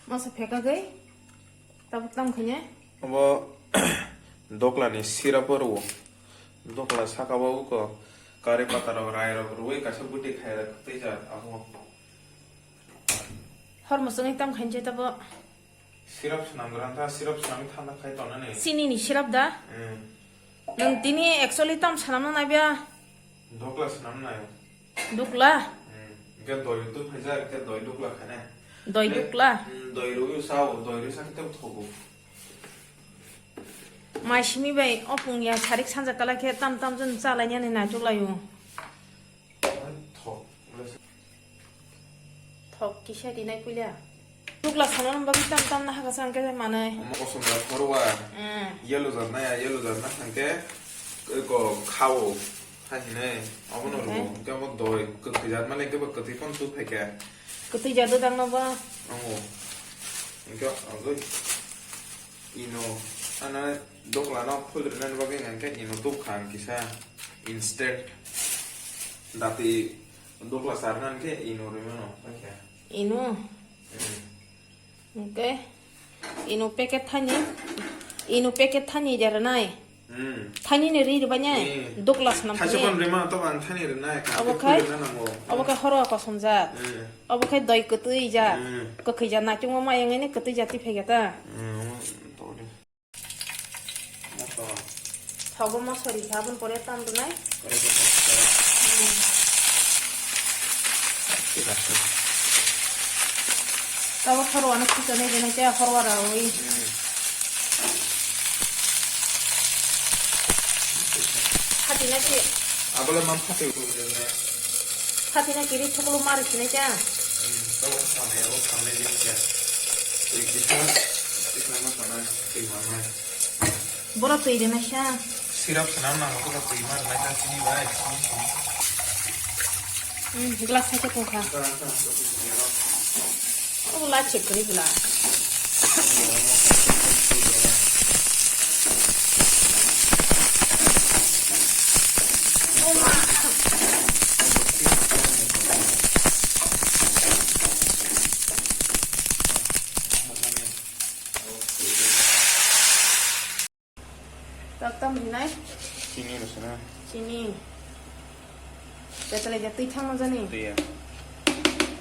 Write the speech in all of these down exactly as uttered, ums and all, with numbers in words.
Masa phekagwi tabuk tam khainai. Obo doklani sirap o rwo. Dokla saka bo uko kari pata rok, rai rok rwi kaisa bwtwi khai rok tei jak abo. Hor musungwi tam khainai tabo. Sirap swnam gra ta, sirap swnam thanda khai tonani. Chini ni sirap da? Hmm. Nwng tini actually tam swnam nai bia? Dokla swnam nai. Dukla? Hmm. Hwnkhe doi tu phaijak, hwnkhe doi dukla khainai. Doi dukla? Hmm, doi rwi sao, doi rwi sakhe tebo thogo. Mai simi bai opung ya sarik sanja kala khe tam tam jon chalai nani naituk lai o. Thok. Thok kisa rinai puila. Dukla sana bagwi tam tam na haka sang khe manai. Omo kosom da khorwa. Hmm. Yellow jar na ya, yellow jar na hangke ko khao. Hai hinai. Omo no rubo. Hwnkhe omo doi kwthwi jat mane hwnkhe bo kwthwi phano tu phaikha. Kwthwi jat do dang no bo. Omo. Hwnkhe agoi. Ino. Ana dokla no phul rina bagwi hwnkhe ino tu khang kisa. Instant. Dati Dukla sarna hwnkhe ino rwimano, hwnkhe? Ino? Hmm. Hwnkhe ino packet thani, ino packet thani je rwnai. Hmm. Thani ni ri rwbainai, hmm, dukla swnam thani. Thaisa kon rwimano to ang thani rwnai, ka obo khai, rwna nango. Obo khai horwa kosomjak. Hmm. Obo khai doi kwtwi jak. Hmm. Kwkhwi jak naichungma mayang ini kwtwi jak twi phai khe ta. Hmm, omo to de. Thogo mosori kha, aboni pore tam rwnai. Abo khorwa no khisa nai, nai khe horwa rawi. Khati na khe. Abole man khati. Khati na khe ri thuklu mari sinai khe. Abo samai, abo samai jikya. Twi kisa, kisa ma sana, twi ma ma. Boro twi rwna sa. Sirap sana na, boro twi ma rwna sa, sini bai, sini, sini. Hmm, glass hai khe tongkha. Sana, sana, sana, sana. Obo la check kori bula. Tak tam hinai? Chini rwsana. Chini. Betalai ja twi thangma jani? Twi ya.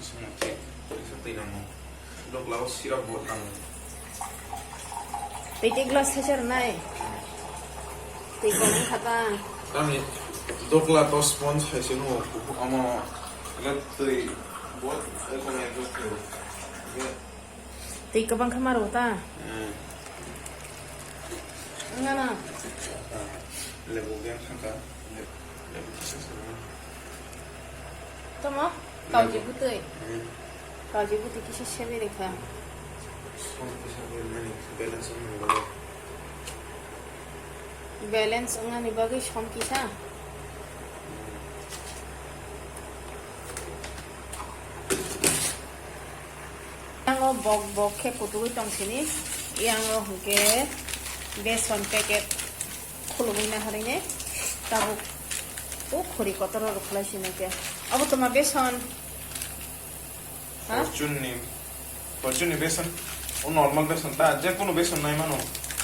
Sima khe. Twi sa twi nango. Dok lao sirap bo nango. Twi twi glass thai char nai. Twi kong khata. Kami dokla to sponge hai se no. Amo le twi bo e kong e dok. Twi kwbang khe ma rw ta? Hmm. Wngana? Ah, lebu beng thangkha. Le-, lebu kisa swnam. Tamo? Lebu. Kauji bwtwi? Hmm. Kauji bwtwi kisa sebi rwkha. Som kisa bai mani balance wngmani bagwi. Balance wngmani bagwi som kisa? Hmm. Yango bok bok khe kutugwi tong sini, yango hwnkhe beson packet khulugwi naharwi ne tabuk o khuri kotor rw khlai sini khe. Abo toma beson? Ha? Fortune ni, Fortune ni beson, o normal beson ta, je kono beson nai mano.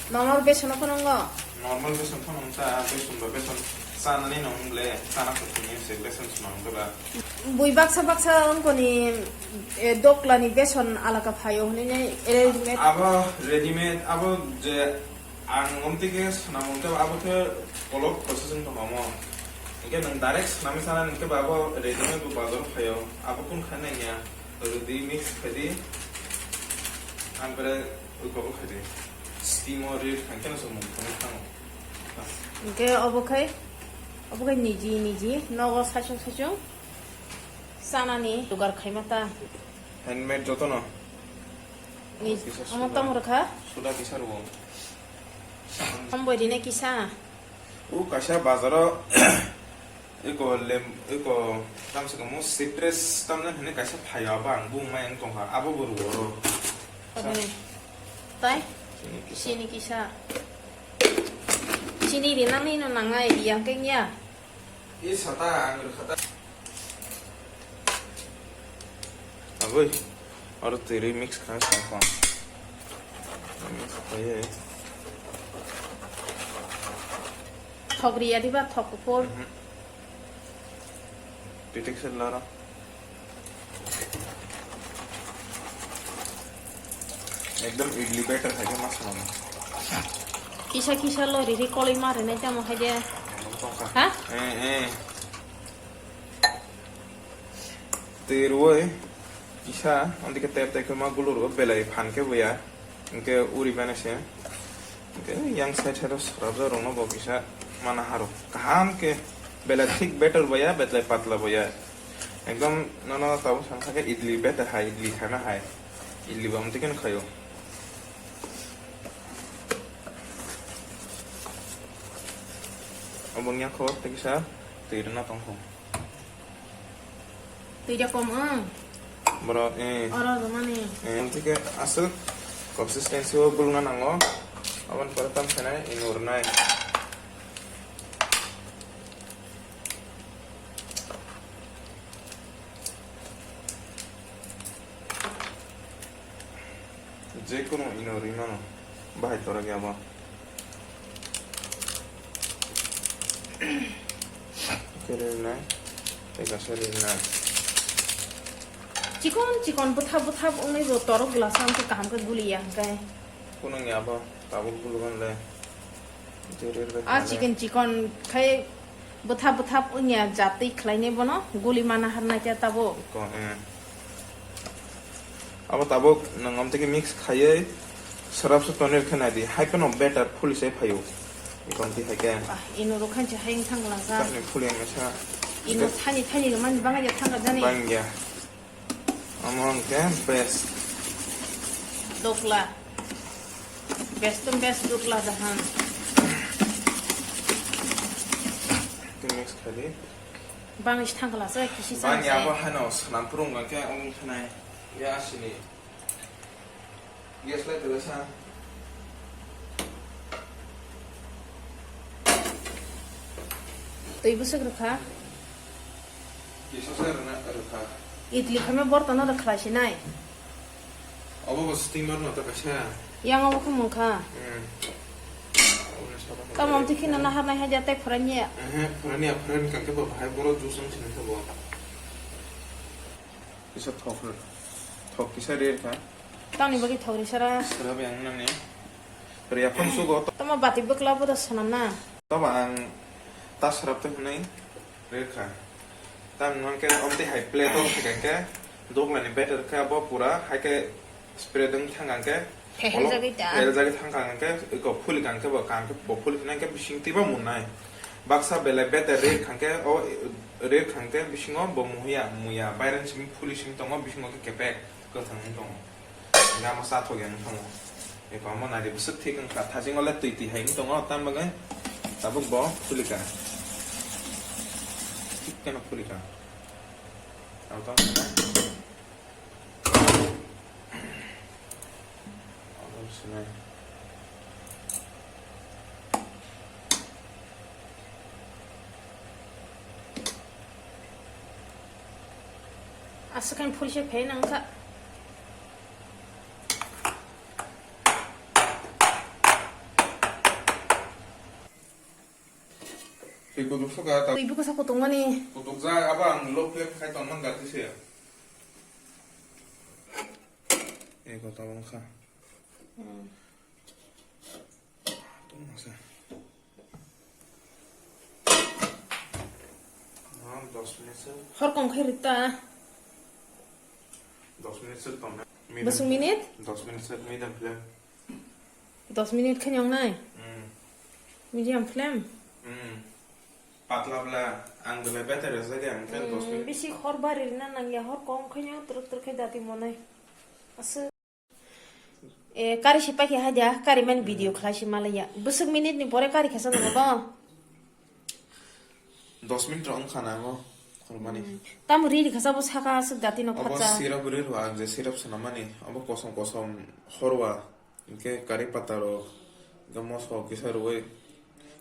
Normal beson o phano wngo? Normal beson phano wng ta, beson ba beson chanani no wng le, chana khe thwngwi se beson swnam wng ba. Bui baksa baksa wngkoni, e, doklani beson alaka phaio hwnwi nai, readymade. Abo readymade, abo je ang omtwi khe swnam wng khe abo khe kolok processing tongkha omo. Hwnkhe nwng direct swnamwi chana hwnkhe ba abo readymade bo bazaro phaio, abo kunu khainai ya. Rwdi mix khaidi. Ampere ui kok khaidi. Steam o rir khankhe no chwng mung thangwi thango. Hwnkhe obo khai, obo khai niji niji nogo saichung saichung chanani jugar khaima ta. Handmade jotono. Ni kisa omo suda. Tamo rwkha? Suda kisa rwo. Omo bai rina kisa. O kaisa bazaro eko lem, eko tamsokamo citrus tamna hwnwi kaisa phaio, abo ang bumung mai wng tongkha, abo bo rwo oro. Obo ni. Tai? Chini kisa. Chini kisa. Chini rinani no nangnai, riyang khe ya. E sata ang rwkha ta. Aboi. Oro twi rwi mix kha song song. Mix khaiwi. Thok riya diba, thok kuphur. Mhm. Twi tik se laro. Ekdom idli batter hai khe ma swnam. Kisa kisa lo riri koloi ma rwnai tamo hai de. Ekdom tongkha. Ha? Eh, eh. Twi rwui kisa, amtwi khe ter ter khe ma gulu rwo, belai phan khe bo ya. Hinkhe uri bana se. Hinkhe yang side side o srapjak rokno bo kisa mana haro. Kaham khe belai thik batter bo ya, belai patla bo ya. Ekdom nono tabuk sana sakhe idli batter hai, idli khana hai. Idli bo amtwi kheno khaio. Obo wngya kho tei kisa twi rwna tongkho. Twi da kom wng. Borok, eh. Oro rwmani. Eh, amtwi khe aswk consistency o gulna nango. Aboni pore tam khenai ino rwnai. Jekunu ino rwi mano. Bahai torok ya bo. Khe rwi nai. Tei kaisa rwi nai. Chikon chikon bwthap bwthap wngwi bo torok glass o hwnkhe kaham khe guliya hwnkhe. Kunung ya bo tabuk gulugon le. Jerir bai Ah, khale. Chikon chikon khai bwthap bwthap wngya jatwi khlainai bono guli mana harnai khe tabuk. Ko, eh. Abo tabuk nwng amtwi khe mix khaiwi srap se tonwi khe nai di. Hai phano batter phuli se phaio. Ikomti hai khe. Ah, ino rokhan se hai wng thang lasa. Chakni phuli ang sa. Ino thani thani rwmani bangya thang jani. Bangya. Omo hwnkhe best. Dokla. Best to best dokla jahan. Tei mix khadi. Bangis thangkla se kisi Bang chang ya se. Bo hano swnam phurung khe omo khanai. Ya asini. Gas light rwsa. Twi bwswk rwkha? Kisa se rwna rwkha. Idli khaima bortono rwkhlai sinai. Obo bo steamer no to kaisa. Yang obo khe mungkha. Hmm. Obo no sabo Tamo khe. Tamo twi khina naharnai hai jatei phwrani ya. Ehe, phwrani ya, phwrani kake bo bahai borok juice wng sinai khe bo. Kisa thok, thok kisa rir kha. Tamni bagwi thok ri sara. Sara bai ang nani. Riya phang sugo. Tamo bati bwkla bo da swnam na. Tamo ang ta srap te hwnwi rir kha. Tang nang khe omtwi hai plate o thika khe doglani batter khe abo pura hai khe spread wng thang ang khe. Phehel jagwi ta. Phehel jagwi thang kha ang khe iko phuli kang khe bo kang khe bo phuli khe nang khe bising twi bo mun nai. Baksa belai batter rir kha khe o rir kha khe bisingo bo muya muya bairani simi phuli simi tongo bisingo khe kepek. Kwthang wng tongo. Gama sathok yang wng tongo. Eko amo nari bwswk thik wng kha. Thajing ole twi twi hai wng tongo. Tam bagwi tabuk bo phulika. Thik keno phulika. Ang tong kha. Ang tong sinai. Aswk khe phulse phai nang kha. Twi kutuk saka ta. Twi buku sako tongmani. Kutuk ja aba ang low flame khai tongman gati se. Eko tabang kha. Hmm. Tongma se. Ah, dos minute se. Hor kong khe rita. Dos minute se tong. Bwswk minute? Dos minute se medium flame. Dos minute khe nongnai? Hmm. Medium flame? Hmm. Patla bla, ang belai better rwjak ya, ang khe dos minute. Bisi hor bari rina nangya, hor kom khe nw twrwk twrwk khe dati monai. Aswk. E, kari si paikha hai dia, kari mani video khlai si malaya. Bwswk minute ni pore kari khasa nang bo? Dos minute rok wngkha na bo, khormani. Hmm. Tamo ri ri khasa bo saka aswk dati no phatsa. Obo syrup ri rw ang je syrup swnamani, obo kosom kosom horwa, hinkhe kari pata rok, hinkhe moso kisa rwui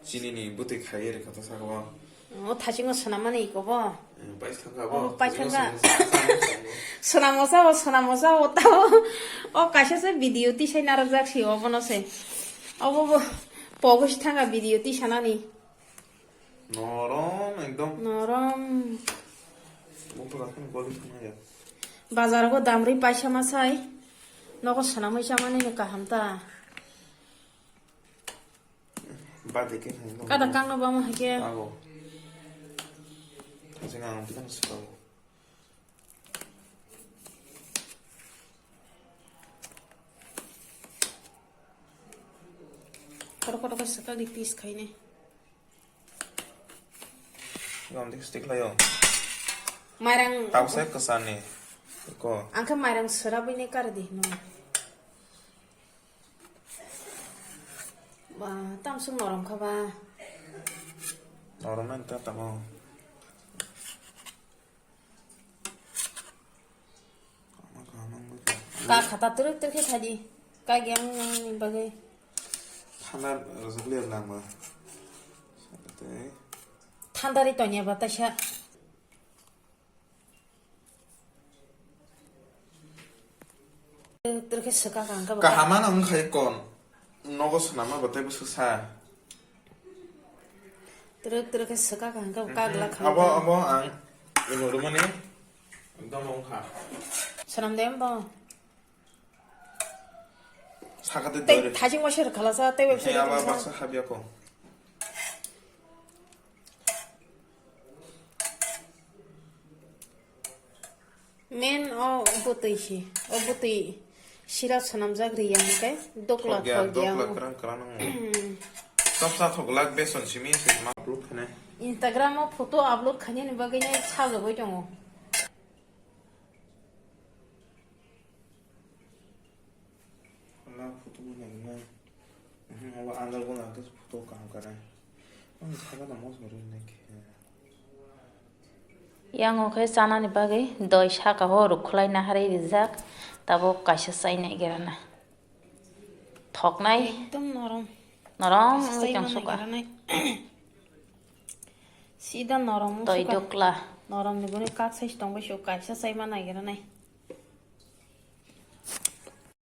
chini ni bwtwi khaiwi rwkha ta saka o. O thasingo swnamani iko bo. Eh, paithangka bo. Obo paithangka. Swnamo sabo, swnamo sabo tao. O kaisa se video tisai narwkjak si obono se. Obo bo pogo si thangka video tisanani. Norom ekdom. Norom. Bopra kheno goli khna ya. Bazar go damri paisa ma sai. Nogo swnamwi chamani no kaham ta. Bade ke hai no. Kada kangno bamo hai ke. Abo. Thajeng ang bilang sukao. Kotor kotor khe swkakni piece khainai. Gam dik stick layo. Mairang. Tausa kwsani. Ko. Ang khe mairang swrabwi nai kar di hino. Ba, tamsuk norom kha ba. Norom man ta tamo. Ka khata twrwk twrwk khe thadi. Ka gem nangni bagwi. Thanda rwjak liya nang ba. Tei. Thanda ri tonya ba taisa. Twrwk twrwk khe swkak ang khe bo. Kaham ano wngkha kon. Nogo swnamma bo tei bwswk sa. Twrwk twrwk khe swkak ang khe bo kagla kha. Abo, abo ang ino rumani. Ekdom wngkha. Swnam de bo. Sakate tei dori. Thajing waisa rwkhalasa tei website. Aba baksa habya ko. Men o bwtwi si, o bwtwi sira swnamjak ri yang khe dokla thok ya, thok ya. Dokla kwrang kwrang nang. Chopsa thok lak beson simi se ma upload khane. Instagram o photo upload khani ni bagwi nai sajagwi tongo. Ala photo bo nang nai. Mhm, abo angle bo nang khe photo kaham kanai. Ang thaka da mos mori nai khe. Yang o khe chanani bagwi doi saka o rwkhlai naharwi rijak, tabuk kaisa chai naigira na. Thoknai. Ekdom norom. Norom wngwi tong suka. Sida norom wng suka. Toi dokla. Norom ni gwnwi kak size tong bai su kaisa chai ma naigira nai.